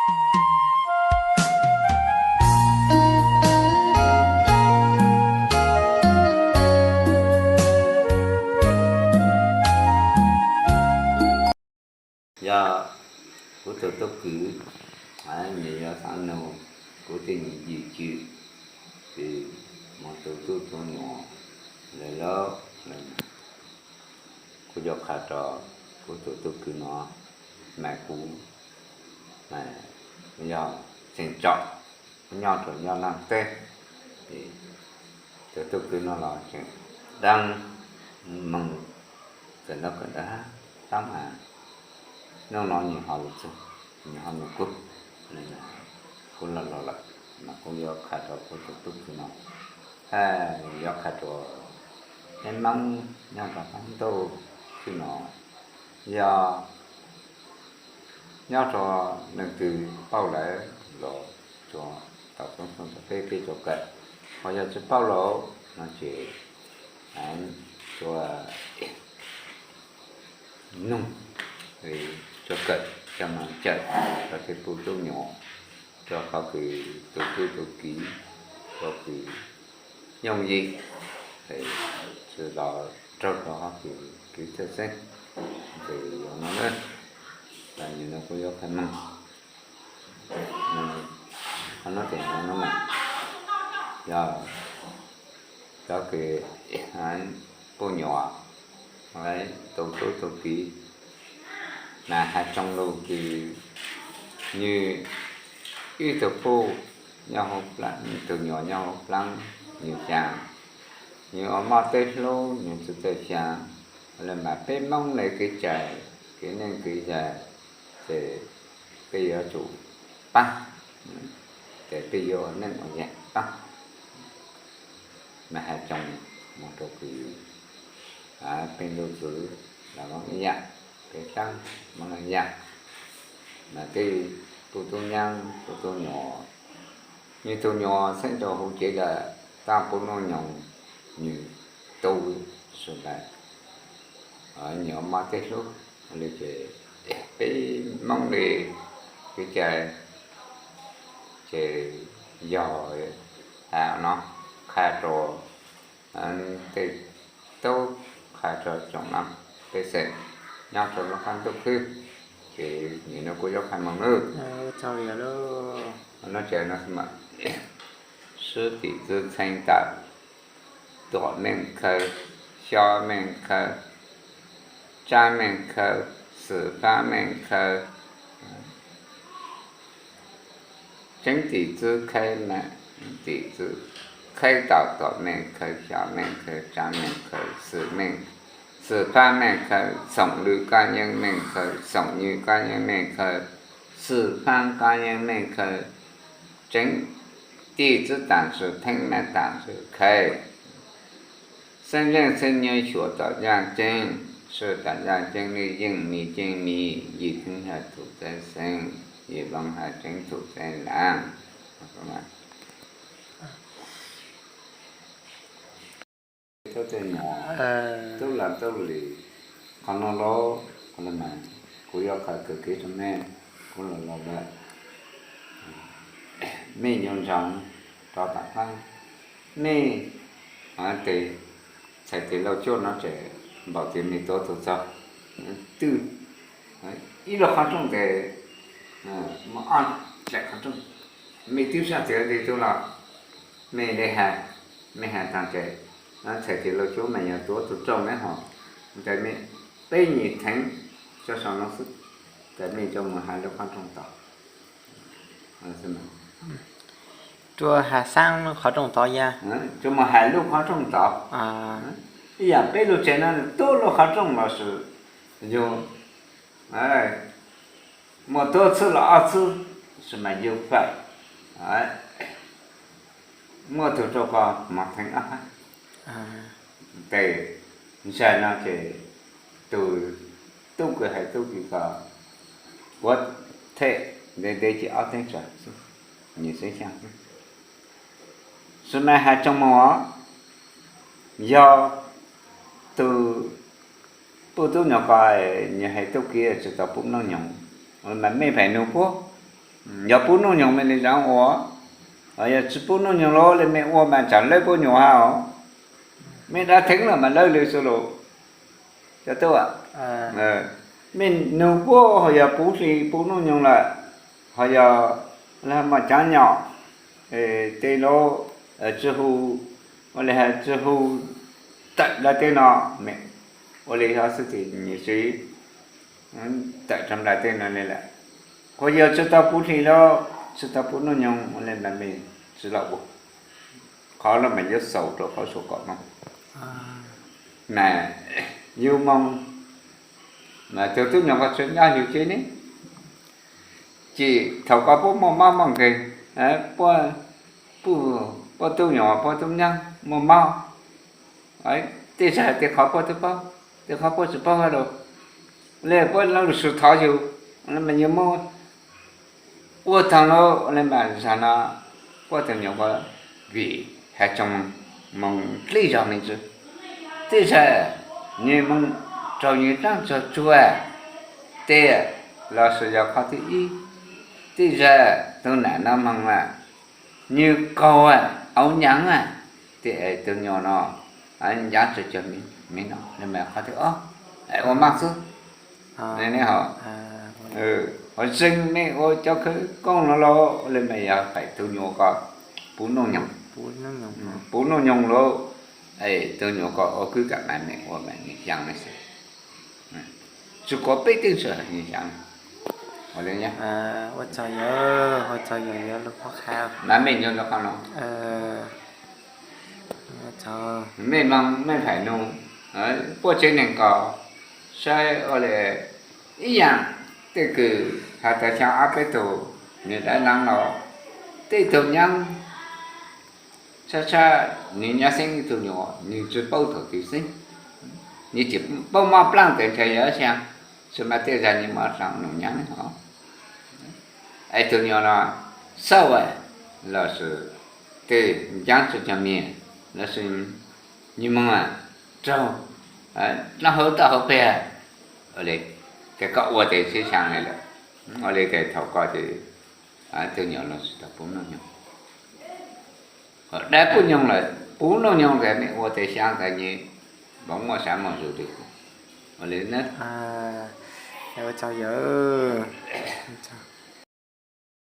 Yog kuv tus tub kwv, nws yuav xav nug kuv tej me ntsis, ces mus tu tub tu nyuam lawm lauj. Kuv yuav qha rau kuv tus tub kwv no, mas kuv yog tseem tsom, nyob rau nyob laj teb, tus tub kwv no los tseem dab moog kawm ntaub kawm ntawv tab mas hnub no nws ho lug txug, nws ho nug kuv, kuv los laus lawm, mas kuv yuav qha rau kuv tus tub kwv no, yuav qha rau peb Moob nyob rau qab ntuj txwj no, yog nyob rau leej twg paub lawm los tsuas tau poob txuj tau peb peb tsuas kawm, ho yog tsis paub lawm no ces tsuas nug, tsuas kawm coj mus cawm rau tej tub tub nyuam, rau qhov kws tus tub tus kiv, rau kws yooj yim, tsis los raug rau qhov kws kwv txawj xeeb, ces yog no na, yog no kuv yuav qha meej. Qhov no ces no mas yog cov kws poj nyuam, tus tub tus kiv, mas has tsoom lug kws nws ib tug puj nyob hauv, tus nyuam nyob hauv plaab nws xyaa, nws ua moj teb hlub nws txhua txhua xyaa, lawm mas peb Moob le kev cai, kev neej kev yaig, ces peb yuav tsum paab, ces peb yuav ua neej ua yaig paab. Mas has tsoom moog rau kws peb lub txwv los Moob ib yaam, peb saab Moob ib yaam, mas tej tub tub nyaab tub tub nyuam, nws tus nyuam xeeb rau huv cev lawm, tab pub nub nyoog nws tu su lawm, nws moj teb hlub le ces peb Moob le kev cai, ces yog has no qha rau tej tub, qha rau tsoom nam pej xeem nyob rau lub qab ntuj khwb, ces nim no kuv yuav qha moog nawb. Sub tim txwv txheej tawm, tuam meej khaw, xyob meej khaw, tsaab meej khaw, xwm faab meej khaw, tseeb tim txwv khaw, tim txwv khaw tawm, tuam meej khaw, xyob meej khaw, tsaab meej khaw, xwm meej, xwm faab meej khaw, xoom lwm kab yeeb meej khaw, xoom nywj kab yeeb meej khaw, xwm faab kab yeeb meej khaw, tseeb tim txwv taam sim theeb meej taam sim khaw. Xeeb zeej xeeb nyob xyuas tom yaaj ceeb, sib tom yaaj ceeb lwj yeej mis ceeb mis, yim theeb has txhum txeeb xeeb, yim loo has tseeb txhum txeeb laab. Tub tej nyuam, tub laj tub lis, qhov no los, qhov no mas kuv yuav qha kawg kev rau mej, kuv los laus lawm, mej nco ntsoov rov tom qab, mej tes txhais tes Lauj Cuab no ces npaum tias mej tuav tus txog twj ib lub qhov rooj tes muaj ob tsaim qhov rooj, mej twb sab tias li tub los mej le has, mej has taag ces txhais tes Lauj Cuab mas yog tuav tus rooj na ho, tes mej peb nyuam theev tso saum no xwb, tes mej coj mus hais lub qhov rooj tod. Rua has xaab lub qhov rooj tod yag. Coj mus hais lub qhov rooj tod. Ib yam peb lub tsev no tuav lub qhov rooj los sis yug muaj tuav txhwb los ob txhwb, sis mas yug fawm, muaj tug rau koj mog theev ob phab. Tes ntshai no ces tus tub kws hais tub kws ko puav them ntev ntev ces ob teev tsawg xwb, nws xeeb xyaa xwb. Sis mas has tsoom mog, yog tus puj tub nyuam ko nws hais tub kws tsis tau pub noob nyoog, mas mej pheej nug puab, Yog pub nuj nyoog mej le zaav ua, yog tsi pub nuj nyoog los le mej ua mas tsaam lawb puab nyuam hab os. Mej dab theeb lawm mas lawb le xwb los. Cov tub, mej nug puab ho yog pub hli pub nuj nyoog lawm, ho yog le maj caav nyom, tej lub tsi hu, ua le has tsi hu tawm nplai tej no, mej ua le ho xwb tes nyem sib tawm rua nplai tej no le lawm. Ho yog tsi tau pub hli los tsi tau pub nuj nyoog ua le mas mej tsi los ua. Qhov no mas yuav xaus rua qhov suav kom moog. Mas yug moog mas tug tub nyuam ko tsi nyob yug ceb ne, ces thaum ko puab muaj mob muaj nkeeg, puab tub nyuam puab tub nyab muaj mob, tej zag tej qhov puab tub paub, tej qhov puab tsi paub hab los, le puab lub lug sug thov yug, mas yug muab ua taag lawm le mas zag no puab tug nyuam ko vim has tsoo moog dleb zog me ntsis, tej zag nwg moog raug nwg dlaab tsuag tsuag, tej lossis yog qhov thib ib, tej zag tug nam no moog mas nwg qaug auv nyaav, tej es tug nyuam no ncaab tsi cog me no le mas qhov thib ob, ua maj xwb. Ho zeeg mej ua cov khawv koob no los le mas yog faim tug nyuam ko pub nuj nyoog, pub nuj nyoog los, es tug nyuam ko ua kwv kam mas mej ua mas nwg xyaa mej xwb. Tsi kuas peb teej tsi nwg xyaa. Ua le, ua tsaug, ua tsaug yog lub qhov qha, mas mej nyob rua qhov no, mej moog mej faim nug puab tsev neeg ko saib ua le ib yaam, tej kws has tas xyaa ob peb tug nwg dlaab laab los, tej tug nyaab tshab tshab nwg nyob xeeb ib tug nyuam nwg tsi paub thaum twg xeeb, nwg tsi paub mob plaab tes ntshe yog xyaa, tsi mas tej zag nwg mob dlaab num nyaab os. Es tug nyuam no xauj lossis tej ncaab tsi cog me lossis nwg moog raug dlaab hauv toj hauv peg, ua le tes koj ua tes sib xyaa le lawm, ua le tes thaum ko tes tug nyuam lossis tau pub nuj nyoog. Dab pub nyoog lawm, pub nuj nyoog tes mej ua tes xyaa tas nwg muaj sab muaj zug le. Ua le, ua tsaug yawg.